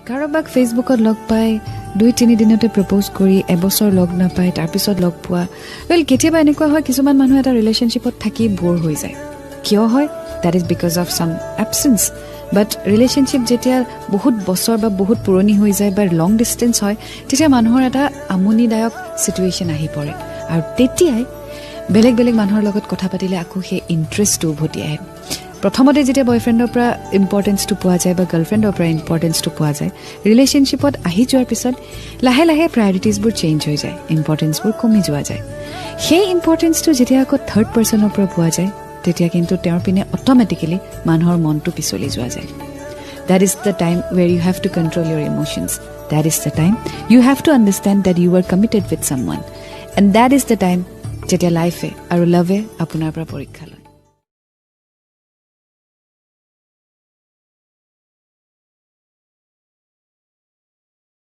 কাৰোবাক ফেচবুকত লগ পাই 2-3 দিনতে প্ৰপ'জ কৰি এবছৰ লগ নাপায় তাৰপিছত লগ পোৱা। ৱেল, কেতিয়াবা এনেকুৱা হয় কিছুমান মানুহ এটা ৰিলেশ্যনশ্বিপত থাকি ব'ৰ হৈ যায়। কিয় হয়? That is because of some absence. But relationship যেতিয়া বহুত বছৰ বা বহুত পুৰণি হৈ যায় বা লং ডিষ্টেঞ্চ হয়, তেতিয়া মানুহৰ এটা আমনিদায়ক চিটুৱেশ্যন আহি পৰে আৰু তেতিয়াই বেলেগ বেলেগ মানুহৰ লগত কথা পাতিলে আকৌ সেই ইণ্টাৰেষ্টটো উভতি আহে। প্ৰথমতে যেতিয়া বয়ফ্ৰেণ্ডৰ পৰা ইম্পৰ্টেঞ্চটো পোৱা যায় বা গাৰ্লফ্ৰেণ্ডৰ পৰা ইম্পৰ্টেঞ্চটো পোৱা যায়, ৰিলেশ্যনশ্বিপত আহি যোৱাৰ পিছত লাহে লাহে প্ৰায়ৰিটিজবোৰ চেঞ্জ হৈ যায়, ইম্পৰ্টেঞ্চবোৰ কমি যোৱা যায়। সেই ইম্পৰ্টেঞ্চটো যেতিয়া আকৌ থাৰ্ড পাৰ্চনৰ পৰা পোৱা যায়, তেতিয়া কিন্তু তেওঁৰ পিনে অট'মেটিকেলি মানুহৰ মনটো পিছলি যোৱা যায়। That is the time where you have to control your emotions. That is the time you have to understand that you are committed with someone. And that is the time যেতিয়া লাইফে আৰু লাভে আপোনাৰ পৰা পৰীক্ষা লয়।